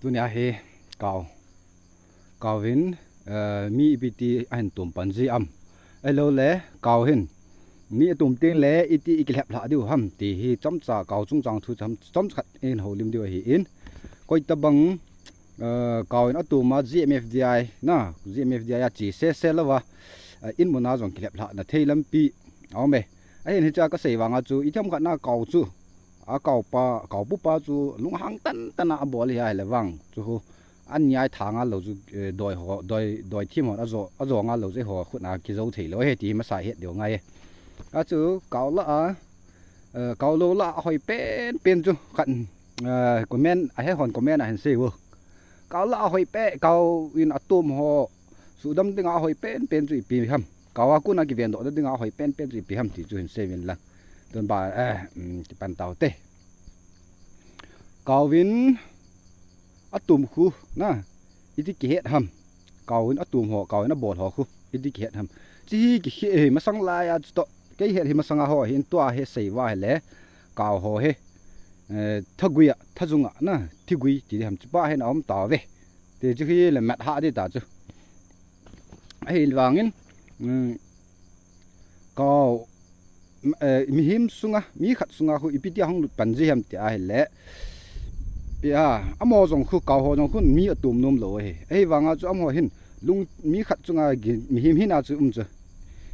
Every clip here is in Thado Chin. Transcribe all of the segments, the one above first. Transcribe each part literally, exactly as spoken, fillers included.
Tunia hi kau, kau hin, eh, mi ipi ti ahin tum pan ji am. Ahilou le kau hin mi atum teng le iti ikilhep lha diu ham ti hi chomcha kau chungchang thu chom, chomcha khat in houlim diu ahi in. Koi tabang, eh, kau in atum a G M F D I na, G M F D I a chi sese lou va, eh, in muna jong kilhep lha na thei lampi. Aum e. Ahin hicha kasei vanga chu, ithem khat na kau chu, a kau pa, kau pu pa chu lunghang tan tan a abol hi ahile vang chu hu. An nyai tha ngal lou chu, eh, doi ho, doi, doi thim hon ajo, ajo ngal lou chu ho khut na kijo thei lou he ti masa het diu ngai e. A chu kau la a, eh, kau lou la a hoi pen pen chu khat, eh, comment, ahe hon comment ahin sei u. Kau la a hoi pe, kau in atum ho sudam dinga a hoi pen pen chu ipi ham. Kau a kuna kiven doh dinga a hoi pen pen chu ipi ham ti chu hin sei vin lang. Tun ba, eh, um, kipan tau te. Kau in atum khu na, iti kihet ham. Kau in atum ho, kau in abol ho khu iti kihet ham. Chi hi kihe, eh, masang lai a chu to. Kei het hi masang a ho hin tua he sei va he le. Kau ho he, eh, thagui a, thajung a na, thigui ti ham chu pa hin aum ta ve. Ti chu hi le mat ha di ta chu. Ahi vangin, um, kau, eh, mihem sunga, mi khat sunga khu ipi ti hung lut pan ji ham ti ahile. Ya, amo jong khu kau ho jong khu mi atum nom lou ahi. Ahi vanga chu amo hin lung mi khat chunga gi, mihem hin a chu um chu.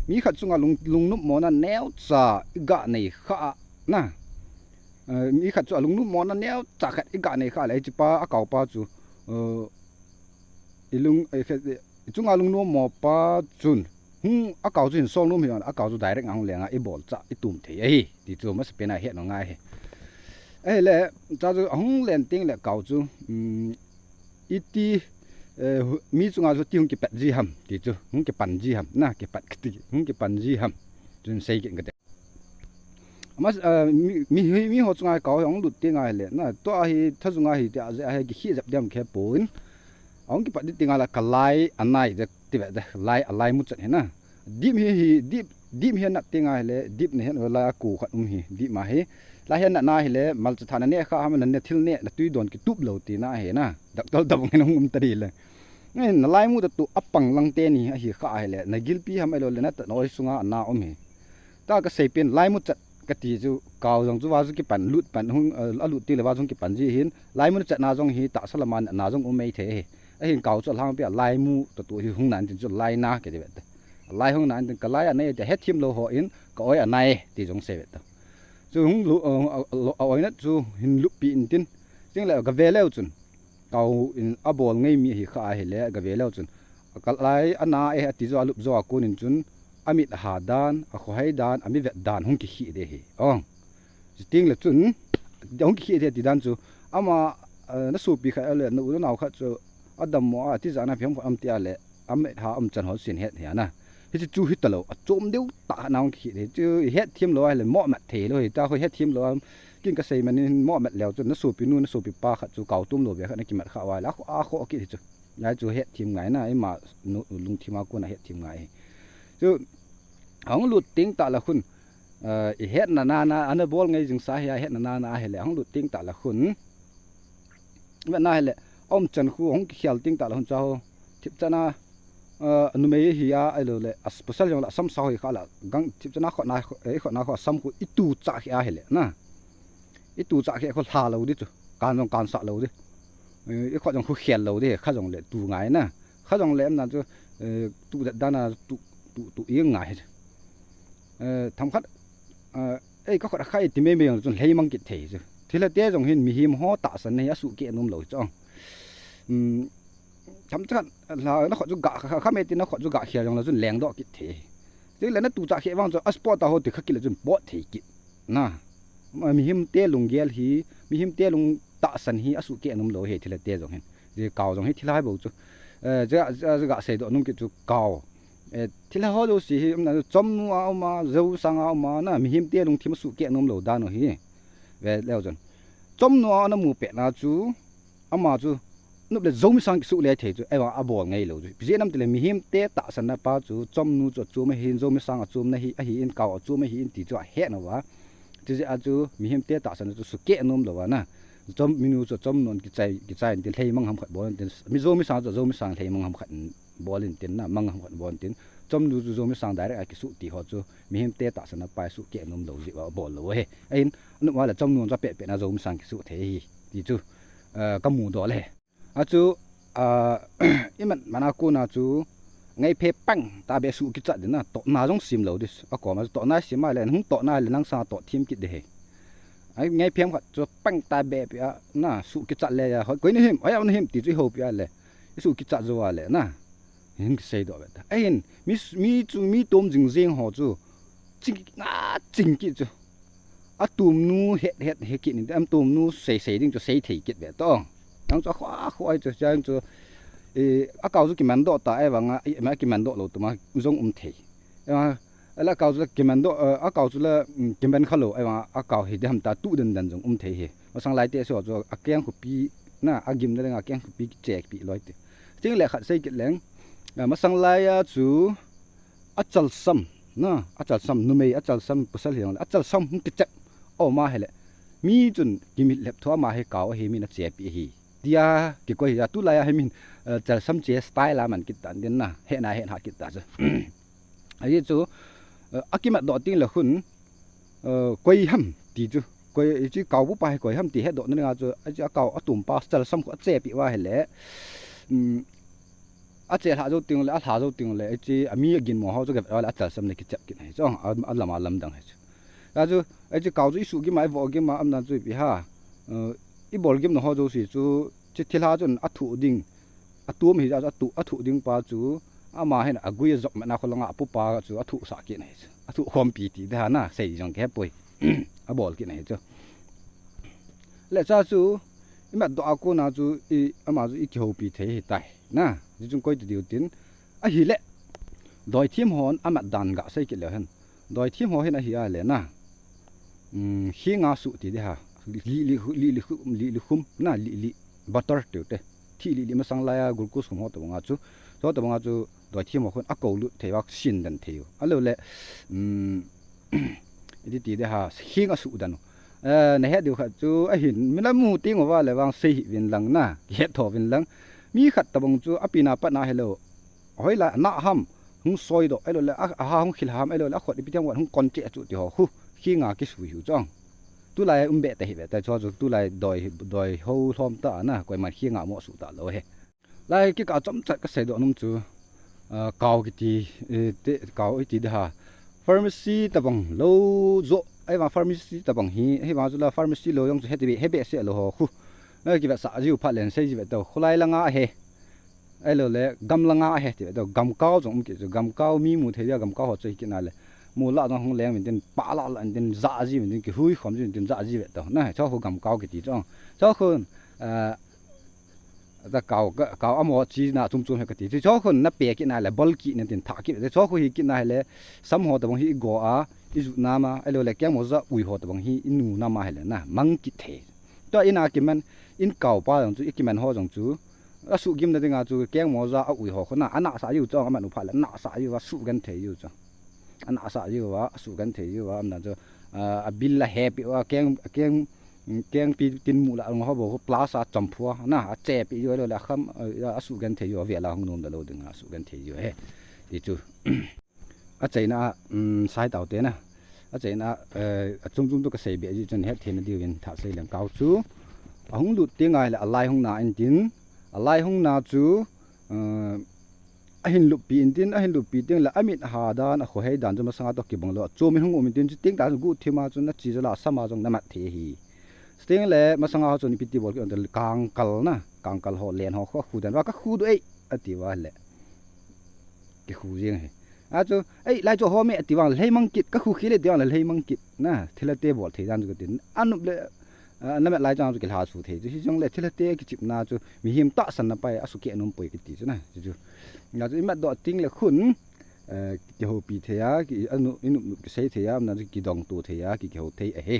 Mi khat chunga lung, lungnop mona neocha iga nei kha a na. Eh, mi khat chu alungnop mona neocha khat iga nei kha le, hiche pa, a kau pa chu, eh, ilung, eh, khe, eh, chunga lungnom mo pa chun, hung, a kau chu hin sol nom hi, a kau chu direct ahung lenga, ibol cha, itum thei ahi, ti chu masa pena het nom ngai ahi. Ahile, cha chu ahung len teng le kau chu, um, iti, eh, hu-, mi chunga chu ti hung kipat ji ham, ti chu, hung kipan ji ham, na, kipat kiti, hung kipan ji ham, chun sei kit kate. Mas, ah, mi, mi, mi ho chunga kau hi ahung lut teng ahile, na, tua hi thajunga hi tia jeh a hi kikhih jep diam khe pon. Ahung kipat di teng ahile ka lai anai je ti ve de, lai, alai mu chan hi na. Dip hi, hi, dip, dip hi nat teng ahile, dip ne hen lai a ku khat um hi, dip ma hi. Lai hi nat na hile, malcha tha na ne kha ham na ne thil ne, na tui don kitup lou ti na hi na. Doctor tabang hin hung um ta di le. Nge, na lai mu ta tu apang lang te ni ahi kha ahile, na gilpi ham ahilou le na ta noi sunga na um hi. Ta kasei pen lai mu chat kati chu kau jong chu va chu kipan lut pan hung, eh, alut ti le va chu kipan ji hin. Lai mu chat na jong hi tahsa lama na jong um mai thei hi. Ahin kau chu alhang pia lai mu ta tu hi hung nan tin chu lai na kati ve ta. Lai hung nan tin ka lai anai ti hethem lou ho in ka oi anai ti jong sei ve ta. Chu hung lu, eh, a, a, a oi na chu hin lup pi in tin. Ching le ka ve leu chun. Kau in abol ngei mi hi kha ahile, ka ve leu chun. Ka lai ana e ati jo, alup jo a kon in chun, amit aha dan, akhohai dan, ami vet dan, hung kikhih de hi. Ong. Chuteng le chun, hung kikhih de ti dan chu, ama, eh, na sopi khat le, na u na nao khat chu, adam mo a, ati jana phem khat am ti a le, amit ha um chan ho sin het hi ana. Hichu chu hi ta lou, achom deu ta na hung kikhih de, chu i hethem lou ahile, mo mat thei lou hi, ta khu hethem lou am, Kin ka sei manin mo mat leu chun na sopi nu, na sopi pa khat chu kau tum lou ve khat na kimat kha uva le, a kho, a kho kit hi chu. Lai chu hethem ngai na, ima nu, lungthim a kon a hethem ngai hi. Chu, ahung lut teng tah le khun, eh, i hetna na, na, ana bol ngai jing sa hi a hetna na, na ahile, ahung lut teng tah le khun. Vet na hile, aum chan khu, ahung kikhel teng tah le khun cha ho. Thipchan a, eh, numei hi a, ahilou le, a pasal jong le, asam sa hoi kha le, gang thipchan a khotna, eh, khotna khu, asam khu, i tu cha khi ahile, na. I tu cha khi khu lha lou di chu. Kan jong kan sa lou di. Eh, i khot jong khu khel lou di, kha jong le, tu ngai na. Kha jong le, em na chu, eh, tu dat dan a, tu, tu, tu i ngai. Eh, tham khat, eh, ei, ka khot a khai ti mei mei jong chun lheimang kit thei chu. Thilha te jong hin mihem ho tahsan nei a suh keh nom lou chu. Um, Cham chan, la, na khot chu ga, kha, kha, kha me ti na khot chu ga khia jong la chun leng doh kit thei. Ti le na tu cha khe vang chu, a spot a ho ti kha kit le chun pot thei kit. Na. Ma, mihem te lunggel hi, mihem te lung tahsan hi, a suh keh nom lou he thilha te jong hin. Je kau jong hi thilha bou chu. Eh, je, je, je ga sei doh nom kit chu kau. Eh, thilha ho jouse hi, um, na, chom nu a um a, jo sang a um a, na, mihem te lungthim a suh keh nom lou dan u hi. Ve leu chun. Chom nu a na mu pet na chu, Ama chu nop le jomi sang kisuh le thei chu, eiva abol ngei lou chu. Ipi jeh ham tile mihem te tahsan na pa chu, chom nu chu achom ahin, jomi sang achom na hi, ahin, kau achom ahin ti chu ahet nau va. Ti jeh a chu mihem te tahsan na chu suh keh nom lou va na. Chom, minu chu chomnu kichai, kichai intin lhei mang ham khat bol intin. Mi Zomi sang chu Zomi sang lhei mang ham khat bol intin na, mang ham khat bol intin. Chomnu chu Zomi sang direct a kisu ti ho chu mihem te tahsan a pai su ke nom lo ji va bol lo he. Ahin, anu ma la chomnu chu pet pet na Zomi sang kisu thei hi. Ti chu, eh, ka mu do le. Achu, ah, imat mana kuna chu, ngai phe pang ta be su kichat ding na, to na jong sim lo dis. A ko ma to na sim a le, hung to na le nang sa to thim kit de he. Ai, ngai phem khat chu pang ta be pi a, na, su kichat le ya, hoi, koi ni him, hoi, ni him, ti chu ho pi a le. Su kichat jo a le, na. Hin sei do be ta. Ahin, mi, mi chu, mi tom jing jing ho chu. Ching, na, ching kit chu. A tum nu het, het, het kit ni, am tum nu sei, sei ding chu sei thei kit be to. Ang chu a khua, khua ai chu, chang chu, eh, a kau chu kiman do ta, ai vang a, i, ma kiman do lo tu ma, jong um thei. Ai vang, ala kau chu la kiman do, eh, a kau chu la, mm, kiman kha lo, ai vang a kau hi de ham ta tu den den jong um thei hi. Masang lai te so chu, a keng khu pi, na, a gim na le nga keng khu pi ki chek pi loi te. Ting le khat sei kit leng, eh, masang lai a chu, a chalsam, na, a chalsam, numei a chalsam, pasal hi jong le, a chalsam hung kichep, o ma he le. Mi chun kimit lep thua ma he kau a he min a chepi hi. Tia kikoi hi a, tu lai a he min, eh, chalsam che style a man kit tan din na, he na he na kit ta chu. Ahi chu, eh, a kimat do ting le khun, eh, koi ham ti chu. Koi, i chi kau bu pa he koi ham ti he do na nga chu, a chi a kau a tum pa chalsam khu a chepi wa he le. Um, a che hla jo ting le, a hla jo ting le, i chi a mi a gin mo ho chu ke wa le a chalsam le kichep kin he chu, a, a lam a lam dang he chu. A chu, i chi kau chu i su gim a, i vo gim a, am nan chu i pi ha. Eh, i bol gim na ho jo si chu, chi thil ha chun a thu ding, a tum hi ja chu a tu, a thu ding pa chu, ama hin a gui a jop ma na kho langa a pu pa chu a thu sa kin he chu. A thu khom pi ti de ha na, sei jong ke poi. A bol kin he chu. Le cha chu, i mat do a ko na chu, i, ama chu i kihoupi thei hi tai. Na, ji chung koi ti diu tin. A hi le, doi thim hon a mat dan ga sei kit le hen. Doi thim ho hin a hi a le na. Um, hi nga su ti de ha. Li, li, li, li, li, li, li khum, na, li, li, butter tiu te. Thi li, li masang lai a, glucose khum ho to nga chu. To to nga chu, doi thim ho khun a ko lut thei vak sin dan thei u. A lo le, um, i ti ti de ha, hi nga su dan u. Eh, na he diu khat chu, a hin, mi la mu ting u va le vang sei hi vin lang na, he tho vin lang. Mi khat ta bang chu, a pi na pa na he lo. Hoi la, na ham, hung soi do, ai lo le, a, a ha hung khil ham, ai lo le, a khot i pi tiang wan hung kon che chu ti ho, hu, hi nga ki sui hu chong. Tu lai um be ta hi be ta, cho chu tu lai doi, doi ho hlom ta na, koi man hi nga mo su ta lo he. Lai ki ka chom chat ka sei do num chu, ah, kau ki ti, eh, te, kau i ti de ha. Pharmacy ta bang lo zo, ai va pharmacy ta bang hi, hi va chu la pharmacy lo yong chu he ti be, he be se lo ho, hu. Na ki ve sa ji u pha len sei ji ve to, khu lai la nga he. Ai lo le, gam la nga he ti ve to, gam kau jong um ki chu, gam kau mi mu thei dia, gam kau ho chu hi ki na le. Mu la jong hung leng min tin, pa la la min tin, za ji min tin, ki hui khom ji min tin, za ji ve to. Na, cho khu gam kau ki ti chong. Cho khu, eh, ta kau, ka, kau amo chi na chum chum he ka ti. Cho khu na pe ki na le, bol ki na tin, tha ki ve. Cho khu hi ki na he le, sam ho ta bang hi i go a, i ju na ma, ai lo le, keng mo za ui ho ta bang hi i nu na ma he le na, mang ki the. To i na ki man, in kau pa jong chu, i ki man ho jong chu, a su gim na ding a chu, keng mo za a ui ho khu na, a na sa yu chong, a man u pha le, na sa yu, a su gan thei yu chong. A na sa yu, a su gan thei yu, a, am na chu, a, a bil la he pi, a keng, keng, keng pi tin mu la, ang ho bo, plus a chom phua, na, a che pi yu, lo la kham, a, a su gan thei yu, a ve la hung nom da lo ding, a su gan thei yu, he. Ti chu. A chaina, um, sai tau te na. A chaina, eh, a chung chung tu ka sei be ji chun het thei na diu in tha sei leng kau chu. A hung lut ti ngai le a lai hung na in tin. A lai hung na chu, eh, a hin lup pi in tin, a hin lup pi ting le a mit ha dan, a kho hei dan chu masanga to ki bang lo. Chu min hung um in tin chu ting ta chu gu thima chu na chi chu la sama jong na mat the hi. Sting le masanga ho chu ni pi ti bol ki on te kang kal na, kang kal ho len ho kho khu dan va ka khu du ei, a ti va le. Ki khu jing he. A chu, ei, lai chu ho me ti vang lhei mang kit, ka khu khi le ti vang lhei mang kit. Na, thila te bol thei dan chu ka tin. Anup le, a, na me lai chang chu ki lha su thei chu. Hi jong le thila te ki chip na chu, mi him ta san na pai, a su ke num poi ki ti chu na. Chu chu. Na chu i mat do ting le khun, eh, ki ho pi thei a, ki anu, i nup nup ki sei thei a, na chu ki dong tu thei a, ki, ki ho thei a he.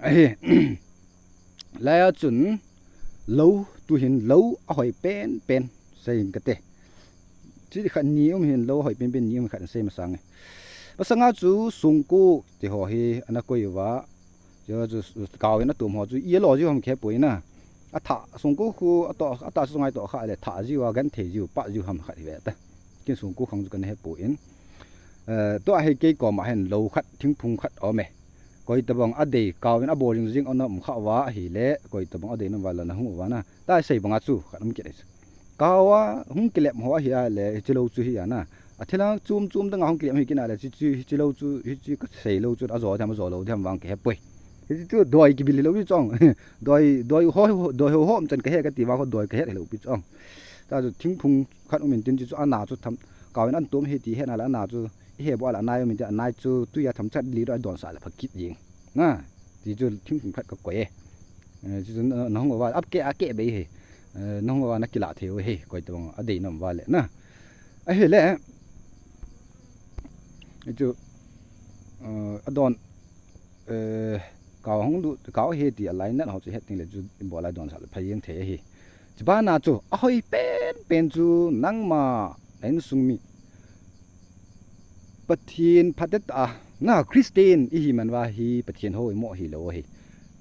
A he. Lai a chun, lo, tu hin lo, a hoi pen, pen, sei in ka te. Chi khat ni um hin lo, hoi pen, pen ni um khat sei masang e. Masanga chu sungku ti ho hi, ana koi uva, Chu, chu, chu, kau in atom ho chu, i lo jiu ham kihepoi na. Atha, songko khu, ato, ata sungai to kha le, tha jiu a, gan thei jiu, pa jiu ham khat hi ve ta. Kin songko khang chu kana hepoi. Eh, tua hi kei koma hin lo khat, thingphung khat om e. Koi tabang adei, kau in abol jing jing ana um kha uva ahile, koi tabang adei na uva la na hung uva na. Ta sei banga chu, khat um kit e chu. Kau a hung kilep ho ahi a le, hichi lo chu hi a na. A thil a chum chum dang a hung kilep hi kina le, chi, chi, hichi lo chu, hichi ka sei lo chu, a jo tham, a jo lo tham vang kihepoi. Hichi chu doi kibil hi lo hi chong. Doi, doi ho, doi ho ho, um chan ka he ka ti vang ho, doi ka he hi lo pi chong. Ta chu thingphung khat um in tin chi chu ana chu tham, kau in an tum hi ti he na le ana chu, i he bo a le anai um in ti anai chu, tu ya tham chat li ro a don sa le pha kit jing. Na, ti chu thingphung khat ka koi e. Eh, chu chu na, na hung uva, ap ke a ke bei hi. Eh, na hung uva na kila thei u hi, koi tabang adei na um uva le na. Ahile, chu, eh, adon, eh, kau hung lut, kau hi ti a lai na ho chu het ting le chu i bol a don sa le pha jing thei hi. Chu bana chu, ahoi pen pen chu nangma na insung mi Pathen phatah a, na Christian i hi man uva hi Pathen ho i mo hi lo hi.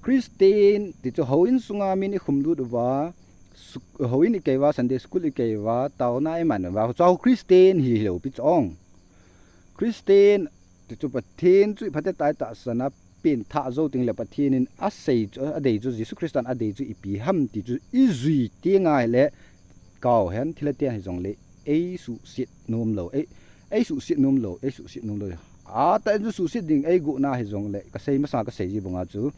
Christian ti chu ho insunga min i khum lut uva, su-, ho in i kei uva, Sunday school i kei uva, taona i man uva, chu Christian hi lo pi chong. Christian ti chu Pathen chu i phatah a i tahsan a, pen tha zo ting le Pathen in a sei chu, a dei chu, Jesu Christa in a dei chu ipi ham ti chu i jui ti ngai le, kau hen thil a tian hi jong le, ei suhset nom lo, ei, ei suhset nom lo, ei suhset nom lo. A ta in chu suhset ding ei gu na hi jong le, ka sei masa ka sei ji banga chu,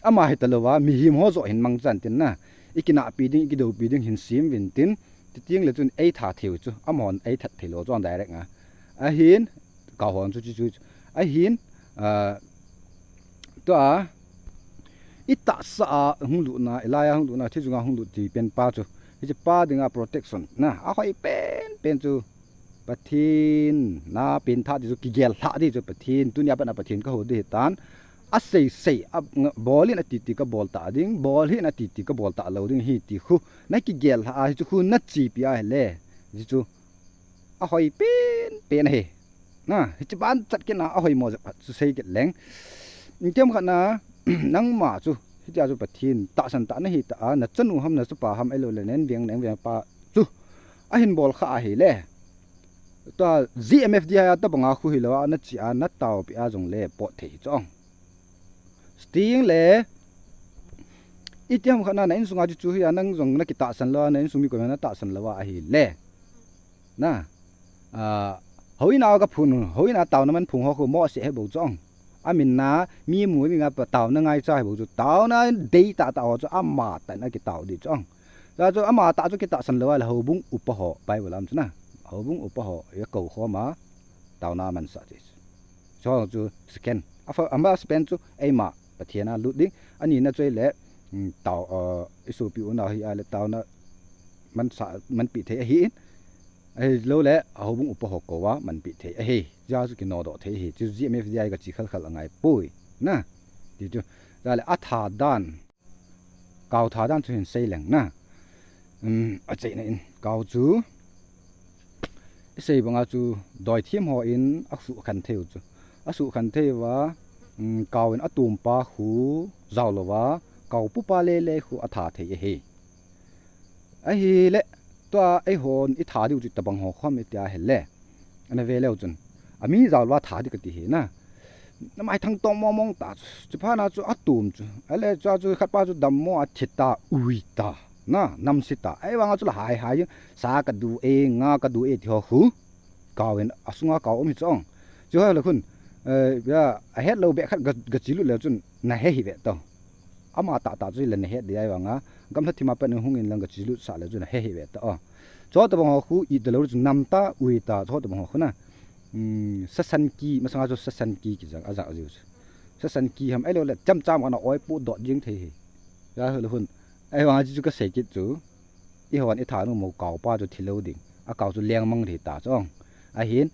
ama hi ta lo va, mihem ho jo hin mang chan tin na, i kinahpi ding, i kidoupi ding hin sem vin tin, ti ting le chun ei tha thei u chu, amahon ei that thei lo chong direct a. Ahin, kau hon chu, chu, chu, chu. Ahin, ah, tua, i tahsa a hung lut na, i lai a hung lut na, thil jung a hung lut ti pen pa chu. Hichi pa dinga protection na, ahoi pen pen chu. Pathen na pen tha ti chu kigel lha ti chu Pathen, tunia pat na Pathen ka ho di hi tan. A sei sei, a, bol in a ti ti ka bol ta ding, bol hin a ti ti ka bol ta lo ding hi ti khu. Na kigel lha a hi chu khu na chi pi a hi le. Hi chu. Ahoi pen pen hi. Na, hichi ban chat kit na ahoi mo jep khat chu sei kit leng. Kem khat na, nangma chu, hitia chu Pathen tahsan ta na hi ta a, na chanu ham na chu pa ham ei lo le nen veng nen veng pa chu. A hin bol kha a hi le. Tua G M F D I a ta banga khu hi lo a na chi a na tao pi a jong le pot thei hi chong. Sting le, i ti ham khat na na insunga chu chu hi a nang jong na kitahsan lo a, na insung mi ko na tahsan lo a hi le. Na, ah, ho in a ka phun, ho in a taona man phung ho khu mo se he bo chong. A min na, mi mu mi nga pa taona ngai cha he bo chu. Taona dei ta ta ho chu ama ta na kitao di chong. Cha chu ama ta chu kitahsan lo a le houbung upa ho, Bible lam chu na. Houbung upa ho, ya ko kho ma, taona man sa ti. Chu chu second. A fa, ama second chu, eima, Pathen a lut ding. Ani na chu le, mm, tao, uh, i sopi u na hi a le taona man sa, man pi thei ahi in. Ahi lo le, a houbung upa ho ko a, man pi thei ahi. Ja chu kinodoh thei hi. Chu G M F D I ka chi khal khal a ngai poi. Na, ti chu. Ja le, a tha dan. Kau tha dan chu hin sei leng na. Um, a cheina in kau chu i sei banga chu doi thim ho in a su khan thei u chu. A su khan thei uva, um, kau in a tum pa khu zau lo va, kau pu pa le le khu a tha thei ahi. Ahi le, tua ei hon i tha diu chu tabang ho khom i tia he le. Ana ve leu chun. A mi zau lo va tha di ka ti hi na. Na mai thang tong mong mong ta chu. Chu pha na chu a tum chu. A le chu a chu khat pa chu dam mo a thi ta ui ta. Na, nam si ta. Ei vang a chu la hai hai. Sa ka du e, nga ka du e ti ho khu. Kau in a sunga kau um hi chong. Chu ha le khun. Eh, ya, a het lo be khat ga, ga chi lut le chun. Na he hi ve to. Ama ta ta chu le na het di ai vang a. Gam tha thi ma pa ni hung in lang ga chi lut sa le chun na he hi ve to. Chu tabang ho khu i ta lo chu nam ta ui ta chu tabang ho khu na. Hmm, sasan ki, masanga chu sasan ki ki jang, a jang jiu chu. Sasan ki ham, ei lo le, cham cham ana oi pu dot jing thei hi. Ya hu le hun. Ei vang a chu ka sei kit chu. I hon i tha nu mo kau pa chu thi lo ding. A kau chu leng mang thei ta chu ong. Ahin,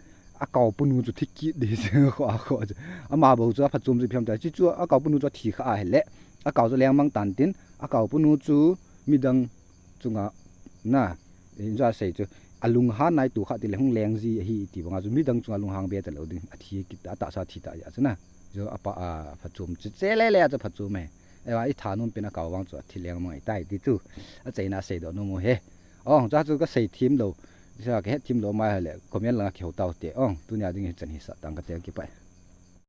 a kau pu nu chu thi kit di chu kho a kho chu. Ama bo chu a pha chum chu phiam ta. Chi chu a kau pu nu chu a thi kha a he le. A kau chu leng mang tan tin. A kau pu nu chu midang chunga na, in ja sei chu, a lunghan nai tu kha ti le hung leng ji ahi ti banga chu midang chunga lunghang be ta lo ding, a thi kit ta, a tahsa thi ta ja chu na. Chu apa a phachom chu che le le a chu phachom e. Ewa i thanom pin a kau vang chu athi leng mang i tai ti chu. A cheina seidoh nom u he. Ong, cha chu ka sei thim lo. Sa ka het thim lo mai le comment langa kihou tau te. Ong, tunia ding hi chan hi sa tang ka te kipai.